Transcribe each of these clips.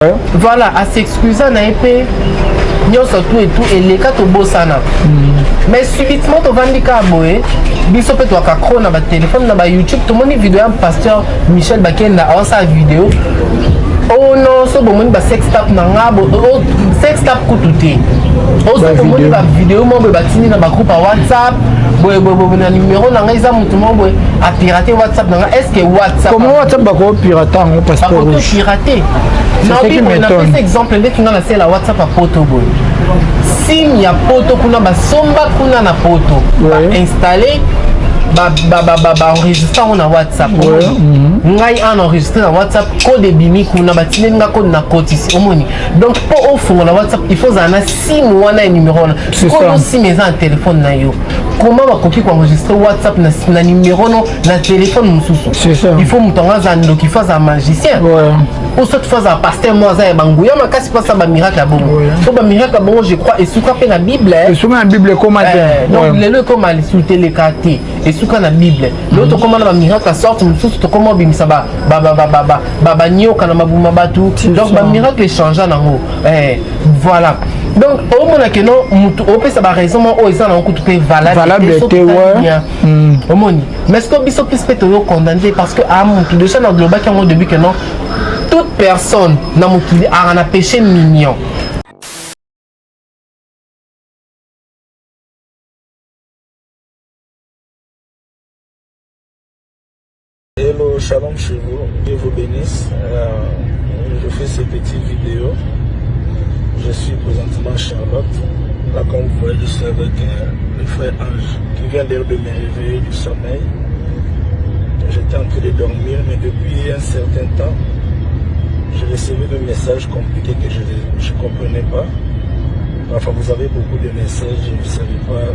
Voilà, a s'excusa na ye mpe nyonso tout et tout eleka tobosana. Mais subitement tovandi kaka boye, biso mpe twaka cro na batelefone na bayoutube, tomoni video ya pasteur Michel Bakenda aosala video. Oh non, so bomoni ba sex tape na nga, oh, sex tape kutu te. Oso bomoni ba video moko boye batindi na bagroupe ya WhatsApp boye boye boye na numero na ngai, eza motu moko boye apirate WhatsApp na ngai. Est ce que WhatsApp, comment WhatsApp bakopirate yango, pasteur? Bakoki pirate. Napesa exemple, ndeti nga nasala WhatsApp ya poto boye, sim ya poto kuna basomba kuna na poto, bainstalle, baenregistre yango na WhatsApp. Ngai an enregistre na WhatsApp, code ebimi kuna, batindeli nga code na kotisi. Omoni, donc mpo ofungola WhatsApp, il faut ozala na sim wana ya numero wana. Sikoyo sim eza na telefone na yo, comment bakoki koenregistre WhatsApp na numero no na telefone mosusu? Il faut moto yango aza ndoki, il faut azala magicien ou soit faut azala pasteur mo aza ya banguya makasi mpo asala bamiracle ya bongo. Po bamiracle ya bongo, je crois, esuka mpe na Bible. Esuka na Bible, ekoma te. Donc lelo ekoma lisusu te, eleka te, esuka na Bible. Lelo tokóma na bamiracle ya sorte mosusu, tokóma obimisa banyoka na mabuma bato. Donc bamiracle echange nango. Voilà, donc omona ke no mutu opesa baraison mo oyo eza nango kutu mpe valable te. Omoni, mais ce que biso plus mpe toyocondamne, parce que a mutu déjà na lobaki yango début ke non, toute personne na mokili aka na péché mignon. Hello, shalom chez vous, Dieu vous bénisse. Je fais ces petites vidéos. Je suis présentement à Charlotte. Là, comme vous voyez, je suis avec le frère Ange qui vient d'ailleurs de me réveiller du sommeil. J'étais en train de dormir, mais depuis un certain temps, je recevais des messages compliqués que je ne comprenais pas. Enfin, vous avez beaucoup de messages, je ne savais pas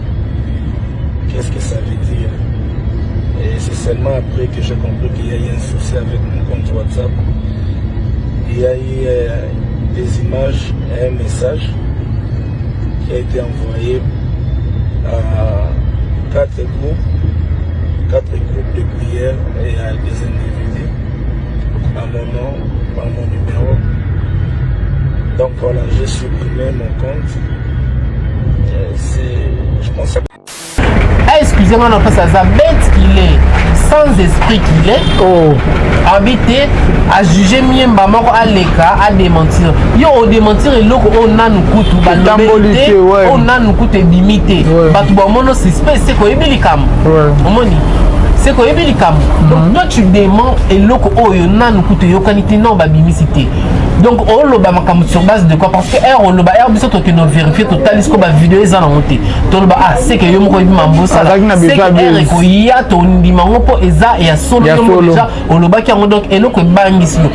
qu'est-ce que ça veut dire. Et c'est seulement après que j'ai compris qu'il y a eu un souci avec mon compte WhatsApp. Il y a eu des images et un message qui a été envoyé à 4 groupes de prière et à des individus, à mon nom, à mon numéro. Donc voilà, j'ai supprimé mon compte. C'est, je pense Ah, excusez-moi, non, parce que ça bête qu'il est, sans esprit qu'il est. Oh. Abi te ajuge miemba moko aleka adémentir yo, odémentir eloko oyo nanu kutu balobeli te, oyo nanu kutu ebimi te. Bato bamono suspect se koyebi likambo. Omoni, se koyebi likambo. Donc toi, tu dément eloko oyo nanu kutu eyokani te, non, babimisi te. Donc oloba makambo sur base de quoi? Parce que ere oloba, ere biso tokende ovérifie, totali siko bavideo eza nango te, toloba: ah, seke yo moko oyebi mambo osala, ere ekoya tondima yango mpo eza ya solo. Yo moko déjà olobaki yango, donc eloko ebangisi yo.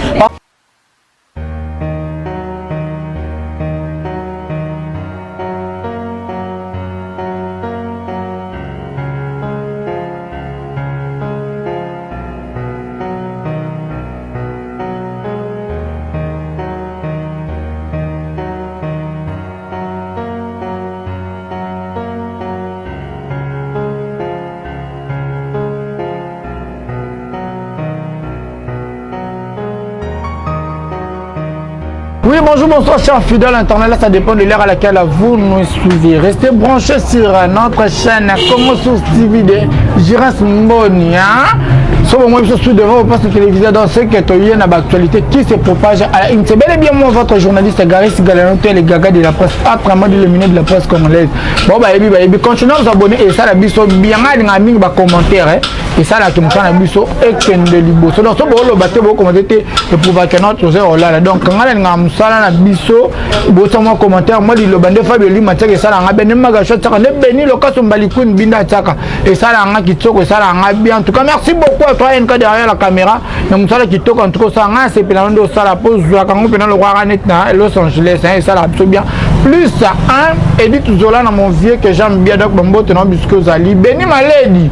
Oui, bonjour, bonsoir, chers fidèles internautes. Là, ça dépend de l'heure à laquelle vous nous suivez. Restez branchés sur notre chaîne Congo Source TV de Giras Mboni. Hein? So, moi, je suis devant vos postes téléviseurs dans ce qui est une actualité qui se propage à la une. C'est bel et bien moi, votre journaliste Garis Galanote, le gaga de la presse, autrement dit le ministre de la presse congolaise. Bon, bah, bah, bah, continuez à vous abonner et ça, la biso, bien, il y a commentaire, hein. Esalaka mosala na biso ekende liboso. Donc so booloba te, bokomante te, eprouvaka na toza olala. Donc ngai nalingaka mosala na biso, bosa mwa commentaire, mwa liloba nde Fabio Lima tiaka esalanga be, nde Magasho tiaka, nde Beni Lokaso Mbalikwini Binda tiaka esalanga kitoko, esalanga bien. En tout cas, merci beaucoup à toi NK derrière la caméra na mosala kitoko. En tout cas, osala ngai asepela nde osala mpo zwaka yango mpena lokwaka neti na Los Angeles, esalaka biso bien. Plus 1 Edith Zola na mon vieux que j'aime bien. Donc bambote na bisiko ozali, Beni Maledi,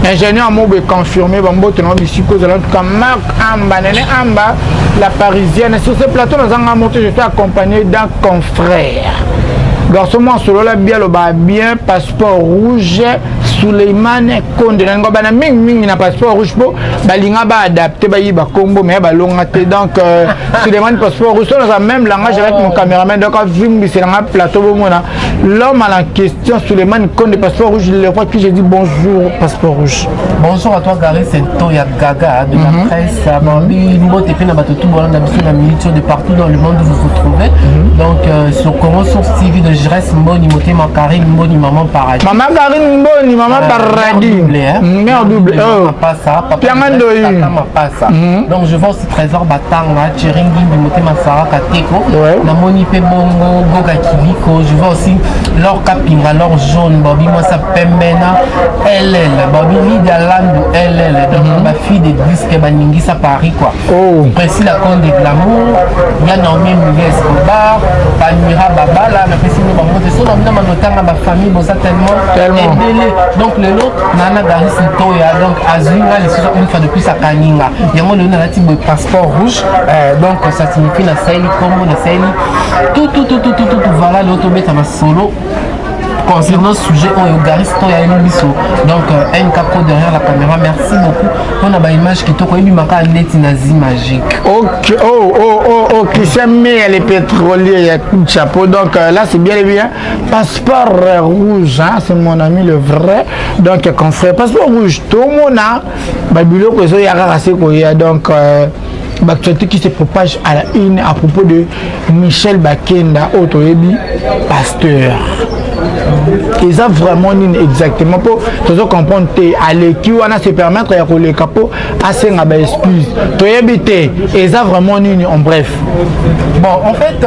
ingénieur mobo confirmé, bambote na bisiko ozali. En tout cas, Marc Amba, Nene Amba la Parisienne. Sur ce plateau nazanga moto, je suis accompagné d'un confrère, garçon moi solola bien, aloba bien, passeport rouge. Souleymane Konde. Nalingo bana mingi mingi na passeport rouge po balinga ba adapter bayiba kombo mais balonga te. Donc Souleymane passeport rouge, on a même langage avec mon caméraman, donc avimbisela nga plateau bomona l'homme à la question. Souleymane Konde passeport rouge, le roi qui j'ai dit bonjour passeport rouge. Bonjour à toi, Gary Sento ya Gaga de la presse. Bambi mbote mpe na bato tu bolanda biso na minute de partout dans le monde où vous vous trouvez. Donc sur Congo Source TV de Jires Mboni Motema, Karine Mboni, Maman Paradis. Maman Karine Mboni, Maman Paradis. Double, hein? Mère double. Oh. Mapasa, papa. Pianga Ndoyi. Tata Mapasa. Donc je vois aussi Trésor Batanga, Thierry Ngimbi Motema, Sarah Kateko. Namoni pe Bongo, Goga Kiliko. Je vois aussi Laure Kapinga, Laure Jaune, Bobby Mwasa Pembena, LL, Bobby Lydia Landu, LL. Donc ma fille de disque baningisa Paris quoi. Oh. Priscilla Conde Glamour, ya Naomi Moulet Escobar, Palmira Babala, napesi bino bango te so na bino manotanga bafamille boza tellement Tellement. ebele. Donc lelo nana Garis Ntoya, donc azwi nga lisusu une fois de plus, akangi nga yango. Lelo nalati boye passeport rouge, donc ça signifie nasaleli kombo, nasaleli tout tout tout tout tout tout tout. Voilà, lelo tobeta masolo concernant sujet oyo Garis Toya yebi biso. Donc NK Pro derrière la caméra, merci beaucoup mpona baimage kitoko oyebimaka neti na zi magique. Ok, oh, Christian Meyer, les pétroliers, il y a coup de chapeau. Donc là, c'est bien et bien. Passeport rouge, hein, c'est mon ami le vrai. Donc, confrère, passeport rouge, tout le monde a, bah, biloko, il y a donc, l'actualité qui se propage à la une à propos de Michel Bakenda, oyo pasteur. Eza vraiment nini exactement? Mpo tozo comprendre te, aleki wana se permettre ya koleka mpo asenga baexcuse, toyebi te eza vraiment nini en bref. Bon, en fait,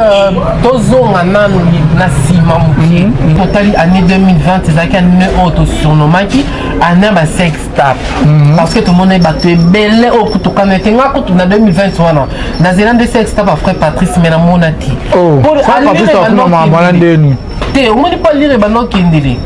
tozonga nanu na nsima moke. Totali année 2020, ezalaki année oyo tosurnomaki année ya basex tape, parce que tomoni bato ebele oyo kutukana ete nga kutu na 2020 wana nazela nde sex tape ya frère Patrice, mais namona te. Oh, frère Patrice akuna mwana ndeni? Te, omoni mpo alire ebanda okendele,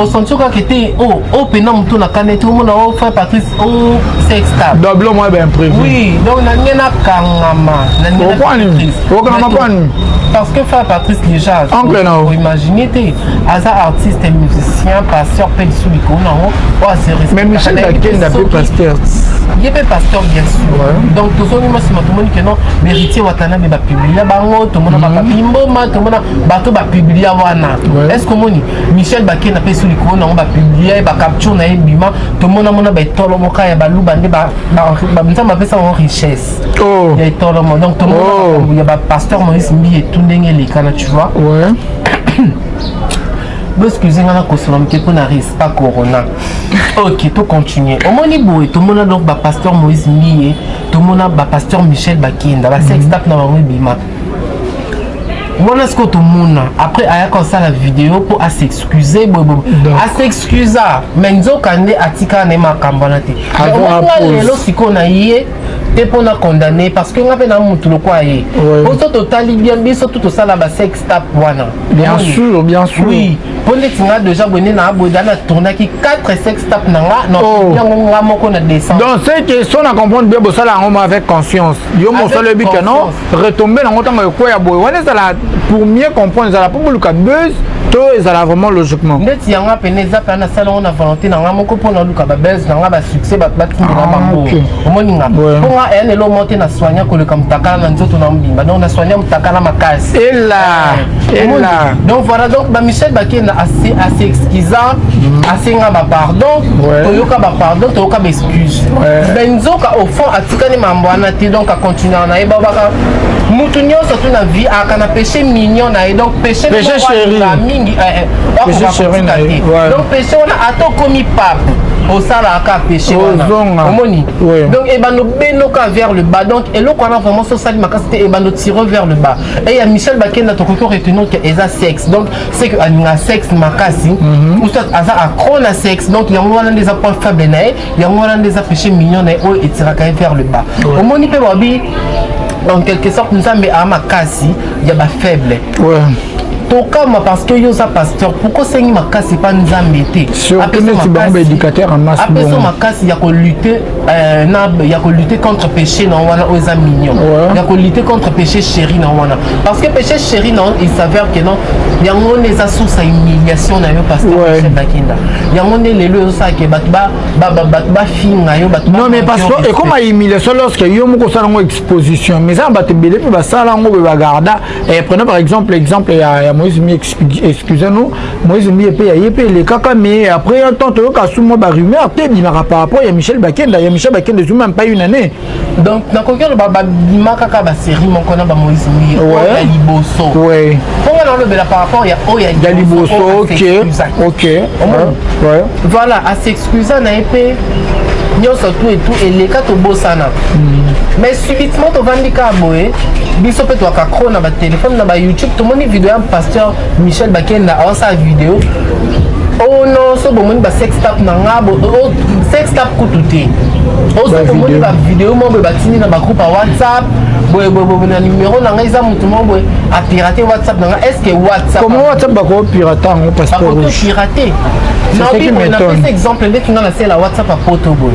osentir kaka ete o mpena motu na kanda ete omona o frère Patrice o sex tape. Double moi ba imprévu. Oui, donc na ndenge nakangama. Okwani okangama kwani? Parce que frère Patrice déjà, Oncle na o. imagine te, aza artiste musicien, pasteur mpe lisu likolo nango oyo ase. Mais Michel Bakenda mpe pasteur. Ye mpe pasteur, bien sûr. Donc tozongi mwa nsima, tomoni ke non, Héritier Watanabe bapublia bango, tomona bapapi mboma, tomona bato bapublia wana. Est ce que omoni Michel Bakenda mpe su likolo nango bapublia ye, bacapture na ye bima, tomona mona baetolo moka ya baluba nde Nzambe apesa bango richesse ya etolomo. Donc tomona makambo ya bapasteur Moïse Mbi etu ndenge elekana, tu vois. Boexcuse nga na kosolola moke mpona risque corona. Ok, tocontinue. Omoni boye, tomona donc bapasteur Moïse Mbiye, tomona bapasteur Michel Bakenda, basex tape na bango ebima wana. Sikoyo tomona après ayaka kosala video mpo as'excuse boye, as'excusa, mais nzoka nde atikala na ye makambo wana te. Omonga lelo sikoyo na ye te mpona condamner, parce que nga mpe na mutu lokwa ye po totali bien, biso tu tosala basex tape wana. Bien sûr, bien sûr. Oui, mpo ndeti nga déjà boye nde na boye da na tournaki 4 sex tape na nga na yango nga moko na décembre. Donc c'est que so na comprendre bien, bosala yango mo avec confiance, yo mosala oyebi ke non, retombe nango ntango ekweya boye wana ezala pour mieux comprendre, ezala mpo boluka buzz to ezala vraiment logiquement? Ndeti yango pene eza mpe nasala yango na volonté na nga moko mpo naluka babuzz na nga, basuccès, bato batindela bango. Omoni nga mpo nga eya lelo mo te, na soigna koleka motakala na nzoto na mobimba, donc na soigna motakala makasi. Ela ela. Donc voilà, donc bamichel Bakenda as'excusa, asenga bapardon, toyoka bapardon, toyoka baexcuse, mais nzoka au fond atikani mambo wana te. Donc acontinuer na ye, babaka mutu nyonso tu na vie aka na péché mignon na ye, donc péché mingi akoka kotika te. Donc péché wana, ata okomi pape, osalaka péché wana, omoni. Donc ebando benoka vers le bas. Donc eloko wana vraiment so osali makasi te, ebando tire vers le bas. E ya Michel Bakenda, tokoki retenir ke eza sexe, donc c'est que alinga sexe makasi ou soit aza accro na sexe. Donc yango wana nde eza point faible na ye, yango wana nde eza péché mignon na ye oyo etiraka ye vers le bas. Omoni mpe babi, en quelque sorte, Nzambe aa makasi ya bafaible. Tokama parce que yo oza pasteur, pourquoi osengi makasi epa Nzambe te? Surtout neti bango baéducateur en masse. Apesa makasi ya kolutter na ya kolutter contre péché na wana oyo eza mignon, ya kolutter contre péché chéri na wana, parce que péché chéri na, il s'avère que non, yango nde eza source ya humiliation na yo, pasteur Michel Bakenda. Yango nde lelo ezosalaka bato bato bafinga yo, bato. Non, mais parce que ekoma humiliation lorsque yo moko osala yango exposition, mais eza na bato ebele mpe basala yango boye, bagarda. Prenons par exemple exemple ya Moïse Mbiye, excusez-nous, Moïse Mbiye mpe ya ye mpe elekaka, mais après un temps toyoka su mwa barumeur te ebimaka par rapport ya Michel Bakenda. Ya Michel Bakenda ezwi même pas une année. Donc nakoki oloba babima kaka basérie moko na bamoïse Mbiye oyo ya liboso. Mponga naolobela par rapport ya oyo. Ya liboso, ok. Voilà, as'excusa na ye mpe nyonso tu etu eleka, tobosana. Mais subitement tovandi kaka boye, biso mpe toyaka cro na batelefone, na bayoutube, tomoni video ya pasteur Michel Bakenda aosala video: "Oh non, so bomoni basextape na nga." Sextape kutu te, oso bomoni bavideo moko boye batindi na bagroupe ya WhatsApp boye boye boye na numero na ngai, eza motu moko boye apirate WhatsApp na ngai. Est ce que WhatsApp Comment WhatsApp bakopirate yango, pasteur? Bakoki pirate. Napesa exemple, ndeti nga nasala WhatsApp ya poto boye,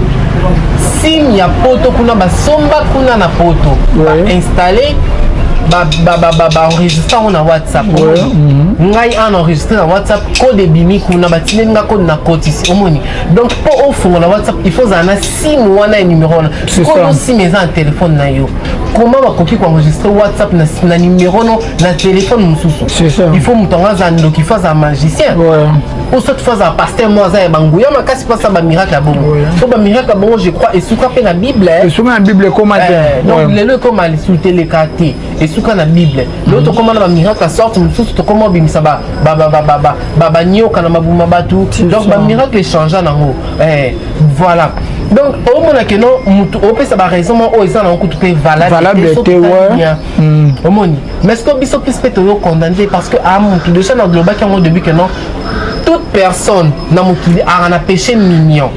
sim ya poto kuna, basomba kuna na poto, bainstalle, baenregistre yango na WhatsApp. Ngai an enregistre na WhatsApp, code ebimi kuna, batindeli nga code na kotisi, omoni. Donc mpo ofungola WhatsApp, il faut ozala na sim wana ya numero wana. Sikoyo sim eza na telefone na yo, comment bakoki koenregistre WhatsApp na numero no na telefone mosusu? Il faut moto yango aza ndoki, il faut azala magicien ou soit faut azala pasteur mo aza ya banguya makasi mpo asala bamiracle ya bongo. Po bamiracle ya bongo, je crois, esuka mpe na Bible. Esuka na Bible, ekoma te. Donc lelo ekoma lisusu te, eleka te, esuka na Bible. Lelo tokóma na bamiracle ya sorte mosusu, tokóma obimisa banioka na mabuma bato. Donc bamiracle échange nango. Voilà, donc omona ke non, mutu opesa baraison mo oyo eza nango kutu mpe valable te. Omoni, mais ce que biso plus mpe toyokondamne, parce que a mutu déjà na lobaki yango début ke non, toute personne na mokili aka na péché mignon.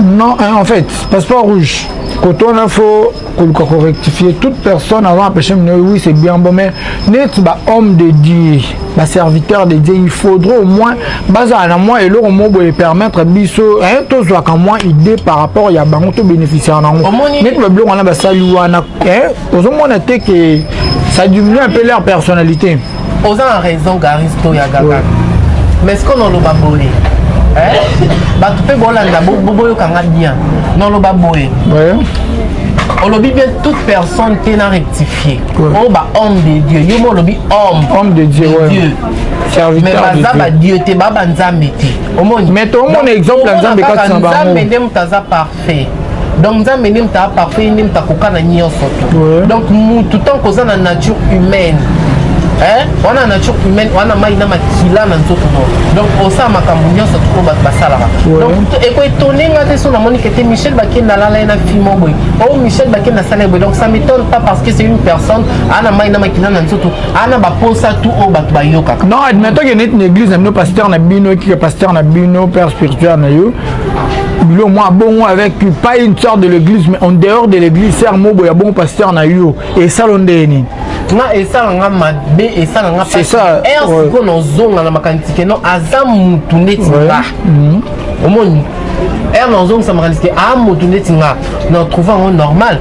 Non, en fait, passeport rouge, quand on a faut rectifier, toute personne avant péché mignon, oui, c'est bien bon, mais net ba homme de Dieu, ba serviteur de Dieu, il faudrait au moins bazala na mwa eloko moko boye permettre biso tozwaka mwa idée par rapport ya bango, to bénéficier nango. Neti babiloko wana basali wana, ozomona te que ça diminue un peu leur personnalité? Oza na raison, Garisto ya Gaga, mais ce qu'on oloba boye, bato mpe bolanda, boyokanga bien, noloba boye: olobi bien, toute personne te na rectifier oyo ba homme de Dieu, yo mo olobi homme. Homme de Dieu, ouais. Dieu, mais baza badieu te, baa banzambe te, omoni. Mais tomona exemple ya Nzambe kati na bango. Nzambe nde moto aza parfait. Donc Nzambe nde moto aza parfait, nde moto akoka na nyonso to. Donc mutu, tant koza na nature humaine, wana nature humaine wana, mai na makila na nzoto no, donc osala makambo nyonso to oyo bato basalaka. Donc ekoétonner nga te so namoni ke te Michel Bakenda alala ye na film boye, o Michel Bakenda asala ye boye. Donc ça m'étonne pas, parce que c'est une personne aa na mai na makila na nzoto, aa na baposa tu oyo bato bayokaka. Non, admettons ke neti na église na bino, pasteur na bino, ekike pasteur na bino, père spirituel na yo, bilo mwa bongo avec pas une sorte de l'église, mais en dehors de l'église, ser mo boye ya bongo, pasteur na yo, esalo ndenge nini? Nga esalanga mabe, esalanga. C'est ça. Ere sikoyo nazonga na makanisi ke non, aza mutu ndeti nga, omoni. Ere nazongisa makanisi ke aa mutu ndeti nga, na trouve yango normal,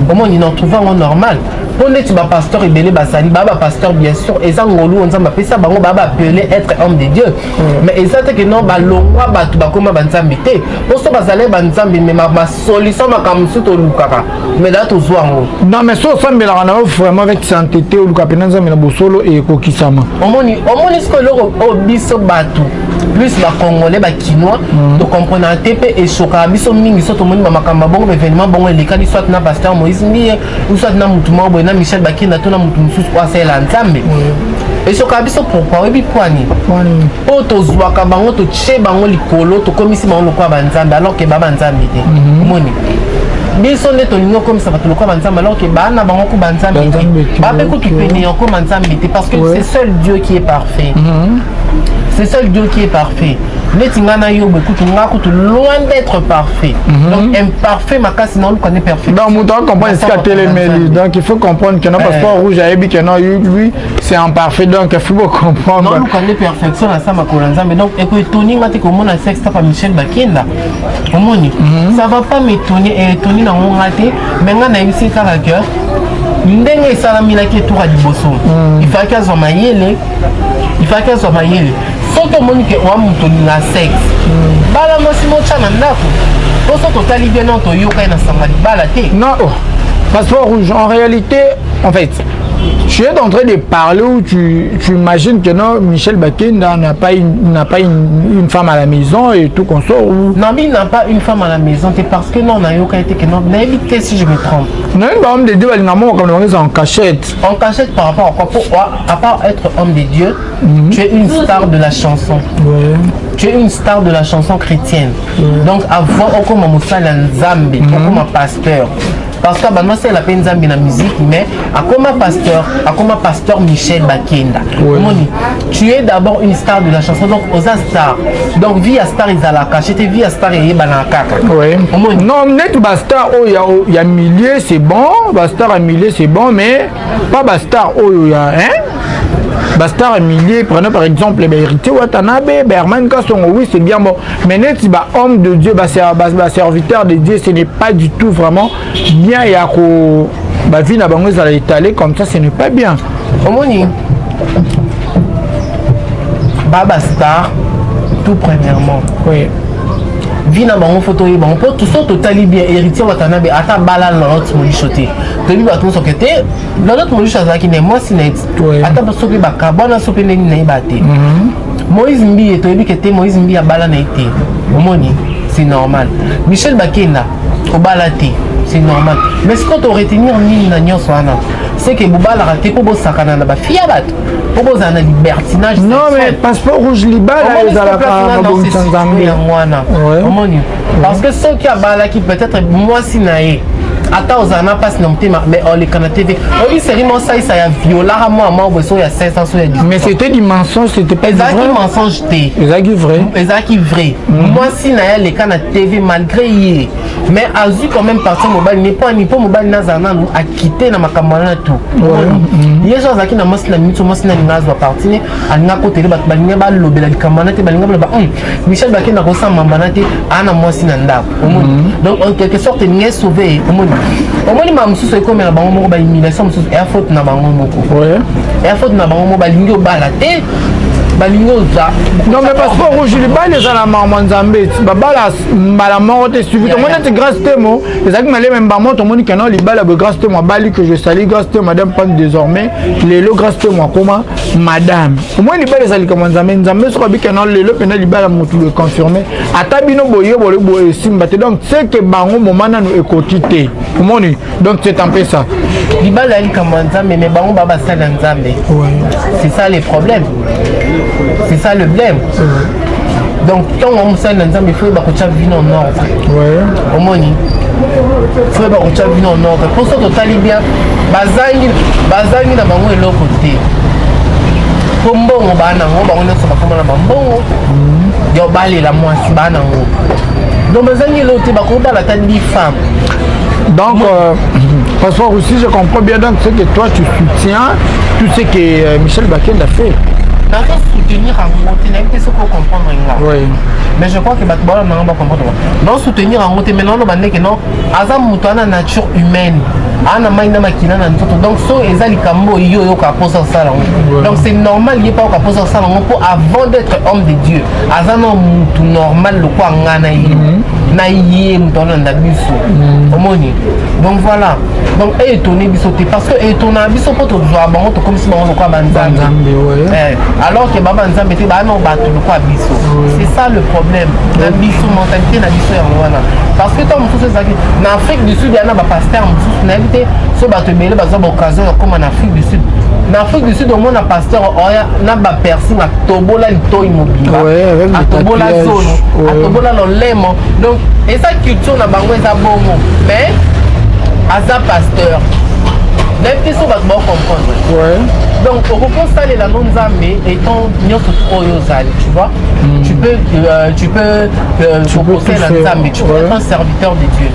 omoni, na trouve yango normal, mpo neti bapasteur ebele bazali baa bapasteur, bien sûr, eza ngolu oyo Nzambe apesa bango, baa baappeler être homme de Dieu, mais eza te ke non, balongwa bato bakóma banzambe te. Mpo so bazali banzambe, mais basolution makambo mosusu tolukaka, mais daa tozwa yango. Non, mais so osambelaka na yo vraiment avec sainteté, oluka mpena Nzambe na bosolo, ekokisama. Omoni, omoni sikoyo eloko oyo biso bato plus bacongolais, bakinois, tokomprenaka te mpe eshokaka biso mingi. So tomoni bamakambo bongo, baévénement bongo elekali, soit na pasteur Moïse Mbiye ou soit na mutu moko boye, na Michel Bakenda to na mutu mosusu oyo asalela Nzambe, eshokaka biso. Pourquoi? Oyebi pwani? Mpo tozwaka bango, totie bango likolo, tokomisi bango lokola banzambe, alors ke ba banzambe te. Omoni, biso nde tolingi okomisa bato lokola banzambe, alors ke baa na bango ku banzambe te, bape kutu pene ya okoma nzambe te, parce que c'est seul Dieu qui est parfait. C'est seul Dieu qui est parfait. Neti nga na yo boye kutu, nga kutu loin d'être parfait. Donc imparfait makasi, na oluka nde perfection. Donc moto acomprendre esika atelemeli. Donc il faut comprendre que non, passeport rouge ayebi que non, lui c'est imparfait, donc il faut comprendre. Naoluka nde perfection na sa makolo ya Nzambe. Donc ekoétonner nga te komona sextape ya Michel Bakenda. Omoni, ça va pas m'étonner, étonner nango nga te. Mais nga nayebisi kaka ke ndenge esalamelaki etuka liboso, il fallaki azwa mayele, il fallaki azwa mayele. Soki omoni ke owa moto olinga sexe, bala mwasi, motya na ndako. Po so totali bien, non, toyoka ye na sango libala te. Non, oh. Passeport rouge, en réalité, en fait, tu es en train de parler où tu imagines que non, Michel Bakenda n'a pas une femme à la maison et tout consort ou? Non, mais il n'a pas une femme à la maison te, parce que non, nayoka ete ke non, nayebi te si je me trompe. Non, ba homme de Dieu balinga moko comme bango en cachette. En cachette par rapport à quoi? Pour, à part être homme de Dieu, tu es une star de la chanson. Tu es une star de la chanson chrétienne. Donc avant okoma mosali ya Nzambe, okoma pasteur, parce que bando asalela mpe Nzambe na musique, mais akoma pasteur, akoma pasteur Michel Bakenda. Omoni, tu es d'abord une star de la chanson, donc oza star. Donc vie ya star ezalaka caché te, vie ya star eyebanaka kaka. Omoni. Non, net ba star oyo ya milieu, c'est bon, ba star ya milieu, c'est bon, mais pas ba star oyo ya, hein, ba star ya milieu. Prenons par exemple ba Héritier Watanabe, ba Herman Kasongo, oui, c'est bien bon, mais net ba homme de Dieu, ba serviteur de Dieu, ce n'est pas du tout vraiment bien ya ko ba vie na bango ezala étalé comme ça, ce n'est pas bien. Omoni, ba star, tout premièrement, vie na bango, faut toyeba bango. Mpo so totali bien, Héritier Watanabe ata bala Lolote Molisho te, toyebi bato nyonso ke te, Lolote Molisho azalaki na mwasi na ye. Ata soki bakabwana, so mpe ndenge nayeba te. Moïse Mbiye, toyebi ke te, Moïse Mbiye abala na ye te. Omoni, c'est normal. Michel Bakenda obala te, c'est normal. Mais sikoyo toretenir nini na nyonso wana? C'est que bobalaka te mpo bosakana na bafille ya bato, mpo bozala na libertinage. Non, mais passeport rouge, libala ezalaka mabongisa Nzambe. Yango wana. Omoni, parce que soki abalaki, peut-être mwasi na ye, ata ozala na mpasi na motema, mais oleka na TV, oyebi série mosalisa ya violaka mwa mwa boye, so ya 500, so ya 10. Mais c'était du mensonge, c'était pas du Ezalaki vrai. mensonge te. Ezalaki vrai. Ezalaki vrai. Mwasi na ye aleka na TV malgré ye, mais azwi quand même parti mobali ne mpo ani, mpo mobali nazala nanu akite na makambo wana tu. Ye so azalaki na mwasi na miniti, mwasi na alinga azwa parti ne, alinga akotele bato, balinga balobela likambo wana te, balinga baloba: Michel Bakenda kosala mamba te, aa na mwasi na ndako." Omoni, donc en quelque sorte elinga esauve ye. Omoni, omoni, makambo mosusu ekomela bango moko, bahumiliation mosusu eya faute na bango moko. Eya faute na bango moko. Balingi obala te, balingi oza. Non, mais passeport rouge, libala eza na makambo ya Nzambe. Babala mbala moko te, suivi. Tomoni ete Grâce Temo ezalaki maleme mbamo, tomoni kena libala boye. Grâce Temo abali, que je salue Grâce Temo, madame Pan désormais. Lelo Grâce Temo akoma madame. Omoni, libala eza likambo ya Nzambe. Nzambe soki abi kena lelo mpena libala, motu le confirme, ata bino boye boye boye, esimba te. Donc c'est que bango moma nanu ekoki te. Omoni, donc c'est un peu ça. Libala ya likambo ya Nzambe, mais bango ba basali ya Nzambe, c'est ça le problème, c'est ça le blème. Donc ntongo mosali na Nzambe, faut yeba kotia vino en ordre. Omoni, faut yeba kotia vino en ordre. Mpo so totali bien, bazangi, bazangi na bango eloko te, mpo mbongo baa nango, bango nyonso bakoma na bambongo yo balela mwasi baa nango. Donc bazangi eloko te, bakobala ata 10 femmes. Donc, passeport aussi, je comprends bien. Donc, c'est que toi, tu soutiens tout ce que Michel Bakenda fait. Nazo soutenir yango te, nayebi te soki ocomprendre nga. Oui. Mais je crois que bato baola nanga bacomprendre. Non, soutenir yango te, mais naoloba ndeke non, aza moto ana nature humaine, aa na mai na makila na nzoto. Donc so eza likambo oyo yo oyoka mposa osala yango, donc c'est normal ye mpe ayoka mposa osala yango. Mpo avant d'être homme de Dieu, aza na mutu normal lokwa nga na ye, na ye moto alanda biso. Omoni, donc voilà. Donc eétonne biso te, parce que étonna biso mpo tozwa bango, tokomisi bango lokwa banzambe. Nzambe, ouais. Eh, alors que baba Nzambe te, baa na bato lokwa biso. C'est ça le problème na biso, mentalité na biso yango wana. Parce que ntango mosusu ezalaki na Afrique du Sud, ya na bapasteur mosusu, nayebi te so bato ebele bazwa baoccasion ya kóma na Afrique du Sud. Na Afrique du Sud, omona pasteur oya na bapiercing, atobola litoi mobimba, Ouais, avec des atobola tatouages. zolo, atobola lolemo. Donc eza culture na bango, eza bongo, mais aza pasteur. Nayebi te so bato baocomprendre. Donc okoki osalela no Nzambe étant nyonso oyo ozali, tu vois. Tu peux kokosela Nzambe, tu peux être un serviteur de Dieu,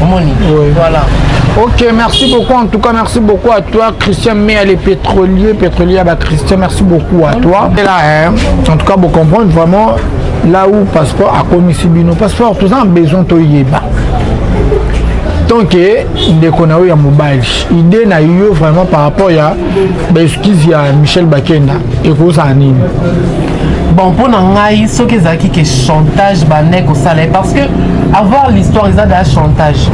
omoni. Voilà. Ok, merci beaucoup. En tout cas, merci beaucoup à toi, Christian Mea, les pétroliers, pétrolier, bah, Christian, merci beaucoup à toi. Et là, hein, en tout cas, vous comprendre vraiment là où passeport a commis bino. Passeport, tout ça, besoin de yeba. Donc, ndeko na yo ya mobali, idée na yo vraiment par rapport ya baexcuse ya Michel Bakenda ekozala nini? Bon, mpo na ngai, soki ezalaki ke chantage bane kosala ye, parce que avoir l'histoire eza da chantage.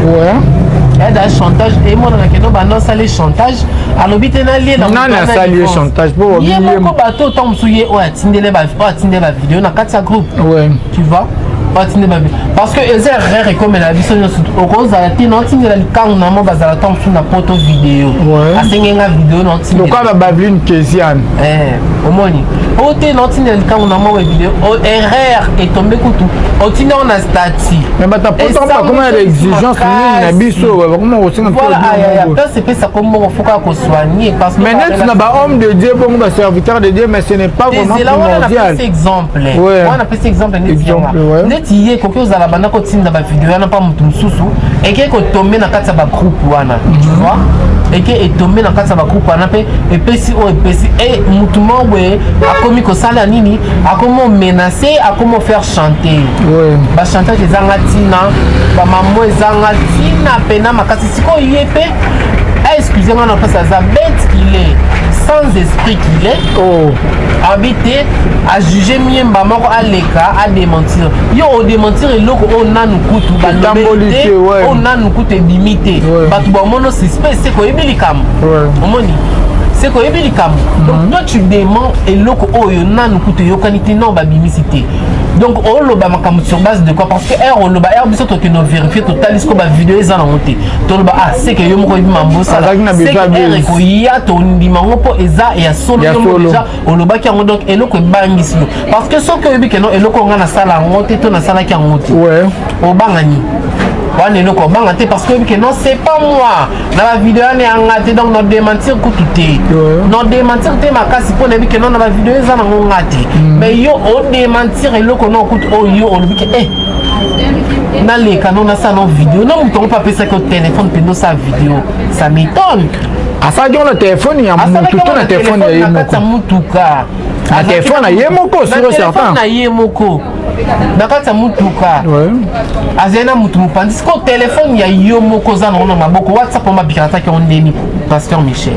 Eya da chantage, emonana keno banda osala chantage, alobi te naliela. Nani asali ye chantage? Po ye moko, bato ntango mosusu ye oyo atindele oyo atindele bavideo na kati ya groupe. Tu vois, oyo atindele bavideo, parce que eza erreur ekomela biso nyonso. Okozala te na otindela likangu na mo bazala ntango mosusu na poto video. Asenge nga video na otindela. Lokola babaveline Kesiane. Omoni, oyo te na otindela likangu na moko video, erreur etombe kutu, otindi yango na statut. Mais bato poto bakoma na exigence mingi na biso, bakoma kosenga. Voilà, place epesaka mbongo, faut kaka kosoigner parce que Mais neti na bahomme de Dieu bongo, baserviteur de Dieu, mais ce n'est pas vraiment primordial. Napesi exemple wana, napesi exemple neti yanga, neti ye ekoki ozala banda kotinda bavideo wana mpa motu mosusu, eke kotombe na kati ya bagroupe wana, tu vois, eke etombe na kati ya bagroupe wana mpe epesi oyo epesi e mutu moko boye akomi kosala nini, akomi omenace, akomi ofaire chanter. Bachantage ezanga ntina, bamambo ezanga ntina pena makasi. Sikoyo ye mpe excuse nga na mpasi, aza bête qu'il est, sans esprit qu'il est. Oh. Abi te ajuge miemba moko aleka adémentir. Yo odémentir eloko oyo nanu kutu balobeli te, oyo nanu kutu ebimi te. Bato bamono suspect, se koyebi likambo. Omoni, se koyebi likambo. Donc toi, tu dément eloko oyo nanu kutu eyokani te, non, babimisi te. Donc oloba makambo sur base de quoi? Parce que ere oloba, ere biso tokende ovérifie, totali siko bavideo eza nango te, toloba: ah, seke yo moko oyebi mambo osala, ere ekoya tondima yango mpo eza ya solo. Yo moko déjà olobaki yango, donc eloko ebangisi yo, parce que soki oyebi keno eloko nga nasala yango te to nasalaki yango te, obangani wana eloko obanga te, parce que oyebi ke non, c'est pas moi na bavideo wana, yanga te. Donc no démentir kutu te, no démentir te makasi, mpo nayebi ke non, na bavideo eza nango nga te. Mais yo odémentir eloko no kutu oyo yo olobi ke eh, naleka no nasala no video no, moto yango mpe apesaki yo telefone mpenza osala video, ça m'étonne. Asalaki yango na telefone ya mutu to na telefone ya ye moko? Mutuka. Na telefone na ye moko, sur certain. Na ye moko, na kati ya mutuka, azali na mutu mopanzi. Sikoyo telefone ya yo moko oza nango na maboko, WhatsApp oma pirataki yango ndeni, pasteur Michel?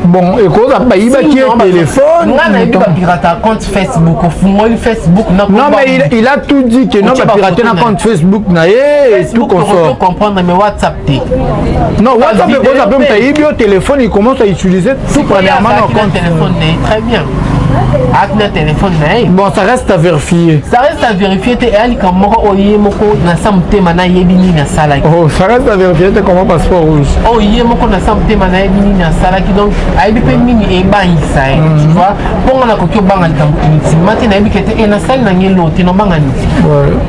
Bon, ekoza bayibaki ye téléphone. Nga nayebi bapirata compte Facebook, ofungoli Facebook. Non, mais il a tout dit que non, bapirate na compte Facebook na ye et tout consort. Comprendre, mais WhatsApp te. Non, WhatsApp ekoza mpe moto ayibi yo téléphone, il commence à utiliser tout premièrement na compte. Téléphone na ye, très bien, ayaki na téléphone na ye. Bon, ça reste à vérifier. Ça reste à vérifier te, eya likambo moko oyo ye moko na sa motema nayebi nini asalaki. Oh, ça reste à vérifier te, comment, passeport rouge? Oyo ye moko na sa motema nayebi nini asalaki, donc ayebi mpe nini ebangisa ye, tu vois. Mponga nakoki obanga likambo intimement te, nayebi ke te e nasali na ngai eloko te, nobanga nini?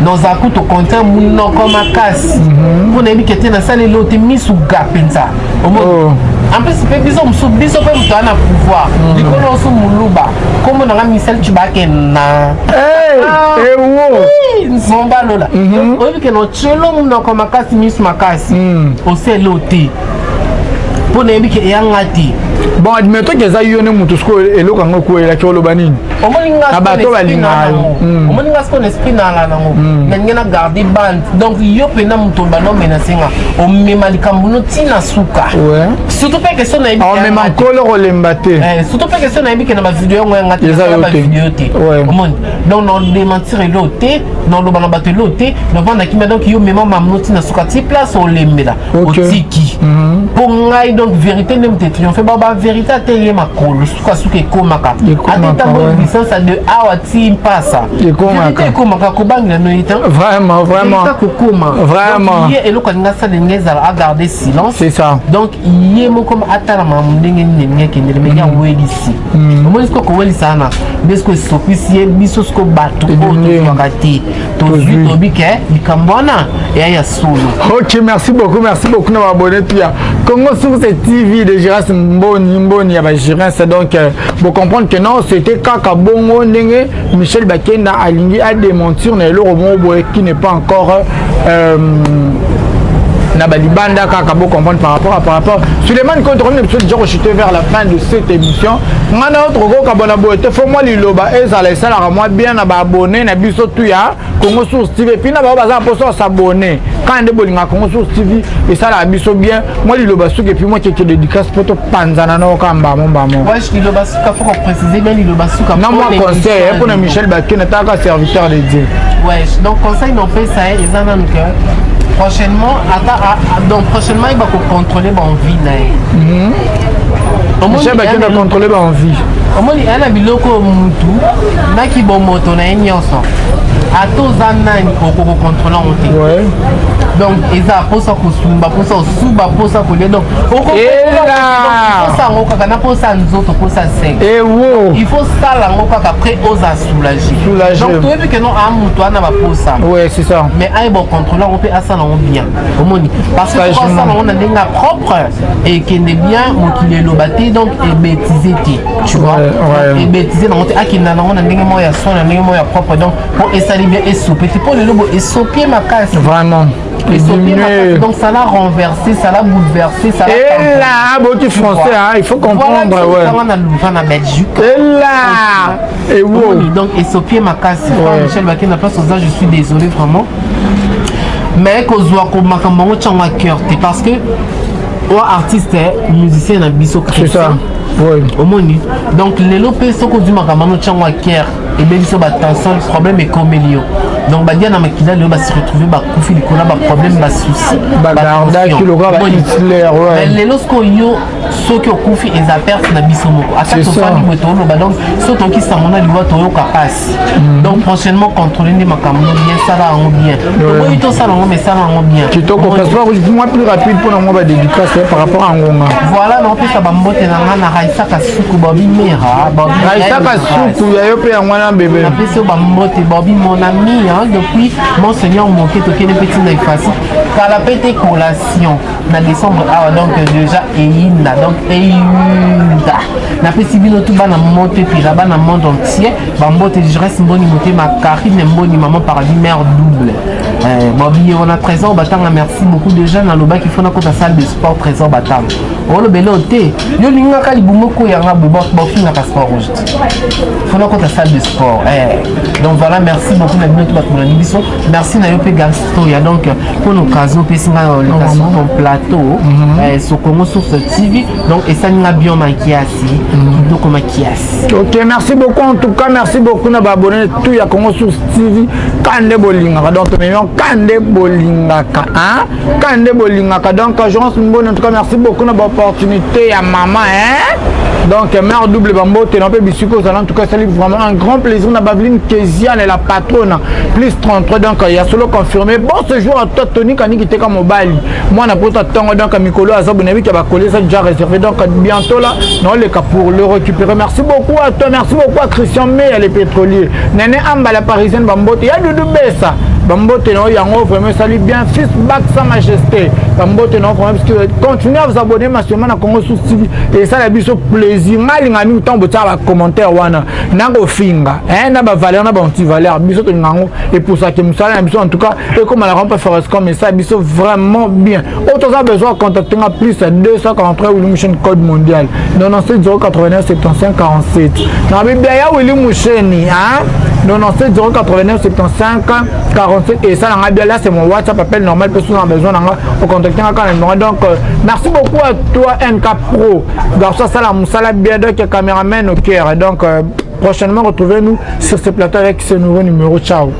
Nozala kutu contraire monoko makasi, mpo nayebi ke te nasali eloko te, misu ga mpenza. Omoni, en plus mpe biso mosusu, biso mpe moto aza na pouvoir likolo osu moluba, kombo nanga Michel Cibake na Ewo. Nzomba lola. Oyebi ke notyelo monoko makasi, misu makasi, osele te, mpo nayebi ke eyanga te. Bon, admettons ke eza yo nde moto sikoyo eloko yango ekweyelaki, oloba nini? Omoni nga Na bato balingaka yo. Omoni nga sikoyo na esprit nanga nango, nalingi na garde bande. Donc yo mpena moto banda omenace nga, omema likambo no ntina suka. Surtout mpe question nayebi omema nkolo kolemba te. Surtout mpe question nayebi ke na bavideo yango yanga te, Eza yo te. bavideo te. Omoni, donc na démentir elo te, na oloba na bato elo te, navanda kimia. Donc yo mema mamu no ntina suka, ti place olembela. Otiki mpo ngai, donc vérité nde moto etriomphe. Ba bavérité ate ye makolo, sukasuka ekomaka. Ekomaka, ate ntango distance de awa ti mpasa. Ekomaka. Vérité ekomaka, kobangela no ye te. Vraiment, vraiment. Vérité kokoma. Vraiment. Donc, ye eloko alingi asala, elingi ezala agarder silence. C'est ça. Donc ye moko atala makambo ndenge nini elingi akendele, mais ye awelisi. Omoni siko kowelisa wana nde siko esopisi ye. Biso siko bato oyo Ebimi. tozwaka te, tozwi. Tozwi. Tobi ke likambo wana eya ya solo. Ok, merci beaucoup, merci beaucoup na abonné ya Congo Source TV de Giras Mboni. Mboni Mboni ya bagirins. Donc bocomprendre que non, c'était kaka bongo ndenge Michel Bakenda alingi adémentir na eloko moko boye qui n'est pas encore na balibanda kaka. Bocomprendre par rapport Suleiman Konto komi na biso déjà kochuter vers la fin de cette émission. Nga na yo tokokabona boye te. Fo mwa liloba ezala esalaka mwa bien na baabonné na biso tu ya Congo Source TV, et puis na bango baza na mposa os'abonner. Kaka nde bolingaka Congo Source TV, esalaka biso bien. Mwa liloba suki, et puis mwa keke dédicace mpo topanzana na oka mbamo mbamo. Liloba suka, faut préciser bien liloba suka. Na mwa conseil mpona Michel Bakenda, taka serviteur de Dieu. Ouais, donc conseil nopesa ye eza nanu ke prochainement ata, donc prochainement il va kocontrôler baenvie na ye. Michel Bakenda contrôler baenvie. Omoni, aya na biloko mutu naki bomoto na ye nyonso, ata oza nani, okoki kocontrôler yango te. Donc eza mposa kosumba, mposa kosuba, mposa kolia, donc okosa yango kaka na mposa nzoto, mposa sexe. Ewo. Il faut sala yango kaka, après oza soulagé. Donc toyebi ke non, aa moto ana baposa. Ouais, c'est ça. Mais ayeba kocontrôler yango mpe asala yango bien, omoni, parce que soki asala yango na ndenge ya propre, ekende bien, mokili eloba te, donc ebêtise te, tu vois, ebêtise nango te, akenda nango na ndenge moko ya soin, na ndenge moko ya propre, donc mpo esali bien, esope te, mpo lelo bo esopie makasi. Vraiment. Donc ça l'a renversé, ça l'a bouleversé, ça l'a. Et là, beaucoup français, hein, il faut comprendre. Voilà, ouais. Na Louvain, na Belgique. Et là, et wow. Donc, esopie makasi. Ouais. Michel Bakenda, place aux je suis désolé vraiment. Mais kozwa makambo yango ntiango à cœur te, parce que oyo artiste musicien na biso chrétien. Omoni, donc lelo mpe soki ozwi makambo yango ntiango à cœur, ebebi biso batension, problème ekomeli yo. Donc badia na makila lelo basi retrouve bakufi likolo ya baproblème, basusi. Bagardaki lokola bahitler. Lelo sikoyo yo soki okufi, eza perte na biso moko. Ata tofandi boye, toloba, donc so toyoki sango na liwa, toyoka pasi. Donc prochainement, contrôle nde makambo no bien, sala yango bien. Toboyi tosala yango, mais sala yango bien. Kitoko. Passeport moi plus rapide mpona mwa badédicace par rapport à ngonga. Voilà, naopesa bambote na nga na Raisaka Suku, Bobi Mera. Raisaka Suku ya yo mpe yango wana bebe. Napesi yo bambote, Bobi mon ami, hein, depuis Monseigneur Moke, tokende mpe ntina efasi kala mpe te, collation na décembre awa, donc déjà eyinda, donc eyinda. Napesi bino tu bana moto epila, bana monde entier bambote. Jires Mboni motema, Karine Mboni, maman paradis, mère double, Bobi ye wana, Trésor Batanga, merci beaucoup. Déjà nalobaki fo nakota salle de sport. Trésor Batanga, olobele o te, yo olingaka libumu okoyanga boye, bofinga passeport rouge te, fo nakota salle de sport. Donc voilà, merci beaucoup na bino to bato bolandi biso. Merci na yo mpe Gastoya, donc mpona occasion opesi ngai oleka sur ton plateau, sur Congo Source TV. Donc esali nga bien makiasi, kitoko makiasi. Ok, merci beaucoup en tout cas, merci beaucoup na baabonné tout ya Congo Source TV. Kande bolingaka, donc tomemi kande bolingaka, hein, kande bolingaka. Donc Agence Mboni, en tout cas merci beaucoup na baopportunité ya mama, hein, donc mère double, bambote na mpe bisika ozala. En tout cas esali vraiment un grand plaisir na Baveline Keziane, la patronne, plus 33, donc ya solo confirmé. Bon séjour à toi, Tony Kaniki teka mobali mwana poto ntongo. Donc mikolo aza bonayebi ke bakole eza déjà réservé, donc bientôt là naoleka pour le récupérer. Merci beaucoup à toi, merci beaucoup à Christian Meya les pétroliers, Nene Amba la parisienne, bambote ya Dudu Besa, bambote na yango vraiment esali bien. Fils Bak sa majesté, bambote na vraiment, parce que continuez à vous abonner massivement na Congo Source TV, esala biso plaisir. Nga alinga mingi ntango botiaka bacommentaire wana na kofinga na bavaleur na baantivaleur, biso tolinga yango, epusaki mosala na biso. En tout cas ekomalaka mpe Forescom, esala biso vraiment bien. Oyo toza besoin, contacter nga plus 243 Willy Musheni, code mondial 97 089 75 47 na bibia ya Willy Musheni, hein, 97 089 75 47, esalanga bien. Là c'est mon WhatsApp, appel normal mpe soki na besoin nanga, ocontacte nga kaka na numéro. Donc merci beaucoup à toi NK Pro, garçon asala mosala bien, donc caméraman au cœur. Donc prochainement, retrouvez-nous sur ce plateau avec ce nouveau numéro. Ciao.